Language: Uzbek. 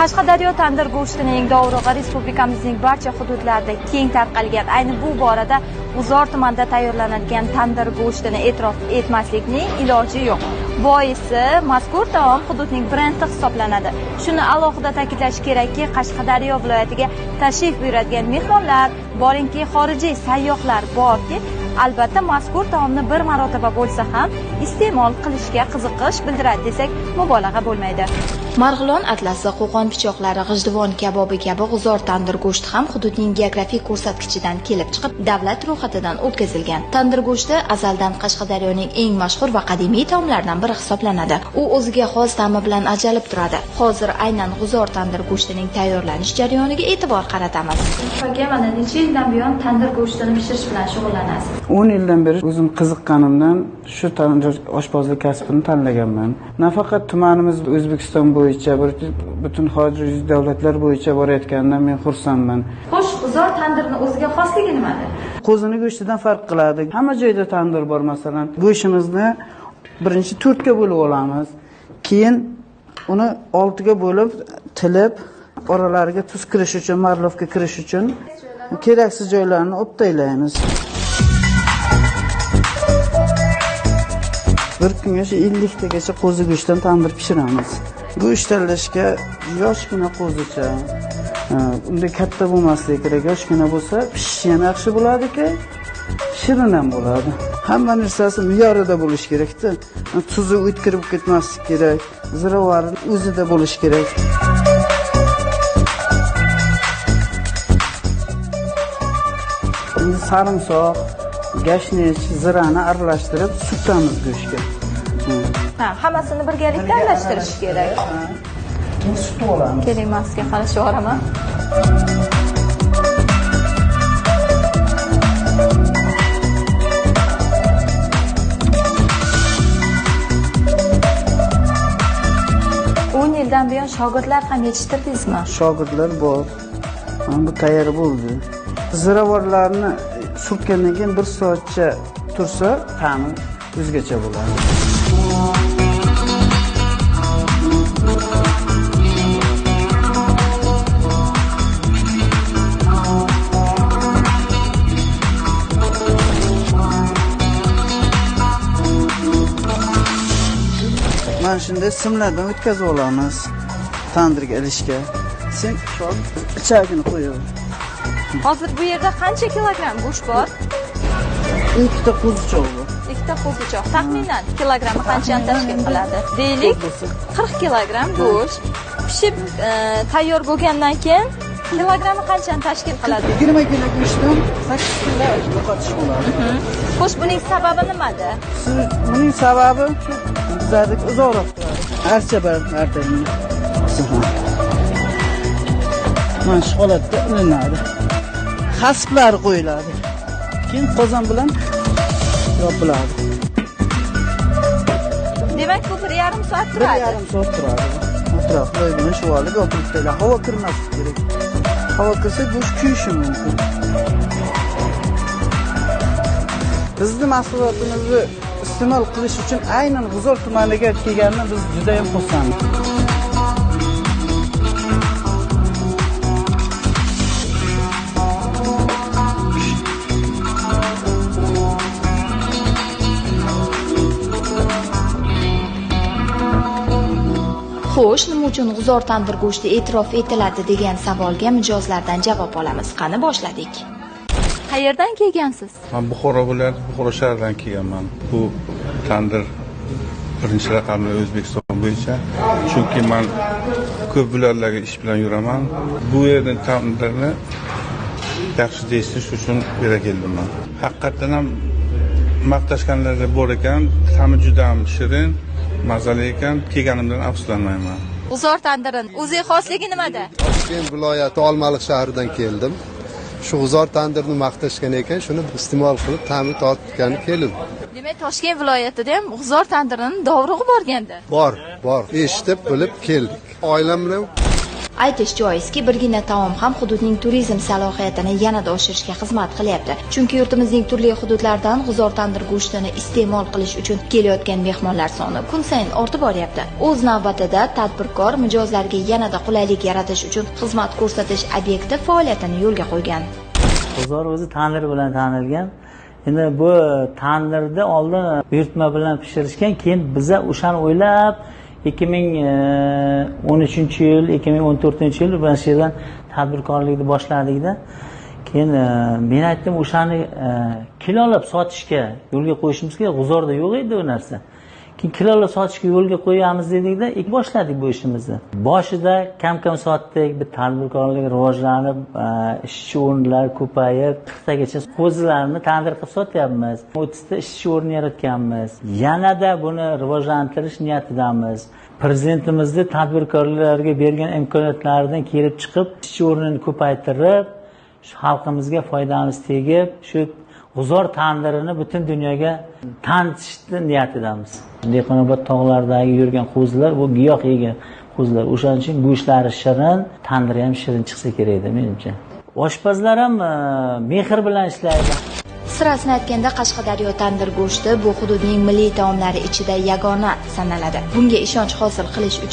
Qashqadaryo tandir go'shtining dovrug'i respublikamizning barcha hududlarida keng tarqalgan. Ayni bu borada G'uzor tumanida tayyorlanadigan tandir go'shtini e'tirof etmaslikning iloji yo'q. Boisi mazkur taom hududning brendi hisoblanadi. Shuni alohida ta'kidlash kerakki, Qashqadaryo viloyatiga tashrif buyuradigan mehmonlar, boringki xorijiy sayyohlar borki, albatta mazkur taomni bir marotaba bo'lsa ham iste'mol qilishga qiziqish bildiradi desak mubolag'a bo'lmaydi. Marg'ilon atlasi, Qo'qon pichoqlari, G'ijduvon kabobi kabi G'uzor tandir go'shti ham hududning geografik ko'rsatkichidan kelib chiqib davlat ro'yxatidan o'tkazilgan. Tandir go'shti azaldan Qashqadaryoning eng mashhur va qadimiy taomlaridan biri hisoblanadi. U o'ziga xos ta'mi bilan ajralib turadi. Hozir aynan G'uzor tandir go'shtining tayyorlanish jarayoniga e'tibor qaratamiz. Aka, mana necha yildan buyon tandir go'shtini pishirish bilan shug'ullanasiz? 10 yildan beri o'zim qiziqqanimdan shu tandir oshpazlik kasbini tanlaganman. Nafaqat tumanimiz O'zbekiston bo'yicha, butun xorijiy davlatlar bo'yicha borayotganidan men xursandman. Xo'sh, G'uzor tandirini o'ziga xosligi nimada? Qo'zini go'shtidan farq qiladi. Hamma joyda tandir bor masalan. Go'shtimizni birinchi 4 ga bo'lib olamiz. Keyin uni 6 ga bo'lib tilib, oralariga tuz kirish uchun, marlovka kirish uchun keraksiz joylarini olib tashlaymiz. Bir kunga shu 50 tagacha qo'zi go'shtdan tandir pishiramiz. Go'sht tanlashga yoshgina qo'zicha, unday katta bo'lmasligi kerak. Yoshgina bo'lsa pishishi ham yaxshi bo'ladiki, shirin ham bo'ladi. Hamma narsasi me'yorida bo'lishi kerakda. Tuzi o'tkirib ketmasligi kerak, ziravari o'zida bo'lishi kerak. Endi sarimsoq, gashnich, zirani aralashtirib surtamiz go'shtga. Ha, hammasini birgalikda aralashtirish kerak. Keyin sutni olamiz. Keling, men sizga qarashib yuboraman. O'n yildan buyon shogirdlar ham yetishtirdingizmi? Shogirdlar bor. Mana bu tayyor bo'ldi. Ziravorlarni surtgandan keyin 1 soatcha tursa, ta'mi o'zgacha bo'ladi. Mana shunday simlardan o'tkazib olamiz tandirga ilishga. Sen shol ichagini qo'yaver. Hozir bu yerda qancha kilogramm go'sht bor? Ikkita qo'zichoq bor. Ikkita qo'zichoq. Taxminan kilogrammi qanchani tashkil qiladi? Deylik, 40 kilogramm go'sht pishib tayyor bo'lgandan keyin kilogrammi qanchani tashkil qiladi? 20 kilo go'shtdan 8 kilo yo'qotish bo'ladi. Xo'sh, buning sababi nimada? Buning sababi shu bizlardagi uzoqroq turadi. Archa bir martaning. Mana shu holatda ilinadi. Hasiplar qo'yiladi. Keyin qozon bilan yopiladi. Demak, bu 1,5 soat turadi. 1,5 soat turadi. Atrof loy bilan shuvalib yopilib qo'yiladi. Havo kirmasligi kerak. Havo kirsa go'sht kuyishi mumkin. Bizni mahsulotimizni iste'mol qilish uchun aynan G'uzor tumaniga kelganini biz juda ham xursandmiz. Xo'sh, nima uchun G'uzor tandir go'shti e'tirof etiladi degan savolga mijozlardan javob olamiz. Qani boshladik. Qayerdan kelgansiz? Men Buxoro viloyati, Buxoro shahridan kelganman. Bu tandir birinchi raqamli O'zbekiston bo'yicha. Chunki men ko'p viloyatlarga ish bilan yuraman. Bu yerning tandirini yaxshi deyishdi, shu uchun bu yerga keldim men. Haqiqatan ham maqtashganlari bor ekan, ta'mi juda ham shirin, mazali ekan, kelganimdan afsuslanmayman. G'uzor tandirini o'ziga xosligi nimada? Toshkent viloyati Olmaliq shahridan keldim. Shu G'uzor tandirini maqtashgan ekan, shuni iste'mol qilib ta'mi totgani keldim. Demak, Toshkent viloyatida ham G'uzor tandirining dovrug'i borganda. Bor, bor. Eshitib, bilib keldik. Oilam bilan Aytish joizki, birgina taom ham hududning turizm salohiyatini yanada oshirishga xizmat qilyapti. Chunki yurtimizning turli hududlaridan G'uzor tandir go'shtini iste'mol qilish uchun kelayotgan mehmonlar soni kun sayin ortib boryapti. O'z navbatida tadbirkor mijozlarga yanada qulaylik yaratish uchun xizmat ko'rsatish obyekti faoliyatini yo'lga qo'ygan. G'uzor o'zi tandir bilan tanilgan. Endi bu tandirni oldin buyurtma bilan pishirishgan, keyin biza o'shani o'ylab 2013-yil, 2014-yil mana shu yerdan tadbirkorlikni boshladikda. Keyin men aytdim, o'shani kilolab sotishga yo'lga qo'yishimiz kerak. G'uzorda yo'q edi u narsa. Keyin kilolab sotishga yo'lga qo'yamiz dedikda, ilk boshladik bu ishimizni. Boshida kam-kam sotdik, bir tadbirkorlik rivojlanib, ishchi o'rinlari ko'payib, 40 tagacha qo'zilarni tandir qilib sotyapmiz. 30 ta ishchi o'rni yaratganmiz. Yanada buni rivojlantirish niyatidamiz. Prezidentimizni tadbirkorlarga bergan imkoniyatlaridan kelib chiqib, ishchi o'rnini ko'paytirib, shu xalqimizga foydamiz tegib, shu G'uzor tandirini butun dunyoga tanitishni niyatidamiz. Dehqonobod tog'laridagi yurgan qo'zilar bu giyoh yegan qo'zilar. O'shaning uchun go'shtlari shirin, tandiri ham shirin chiqsa kerak edi menimcha. Oshpazlar ham mehr bilan ishlaydi. Sirasini aytganda, Qashqadaryo tandir go'shti bu hududning milliy taomlari ichida yagona sanaladi. Bunga ishonch hosil qilish uchun